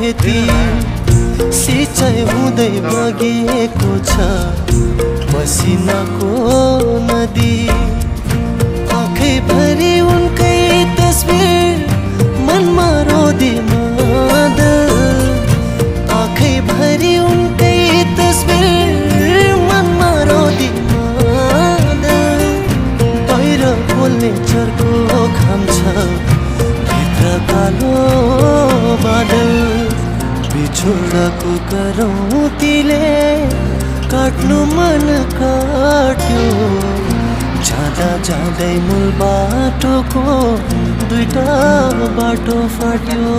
खेती सिँचाइ हुँदै बगेको छ पसिनाको नदी आँखैभरि उनकै तस्बिर मनमा रोदी मादल आँखैभरि उनकै तस्बिर मनमा रोदी मादल बाहिर बोल्ने चर्को घाम छ भित्र कालो बादल बिछोडको करौँतीले काट्नु मन काट्यो जाँदा जाँदै मूल बाटोको दुईटा बाटो फाट्यो।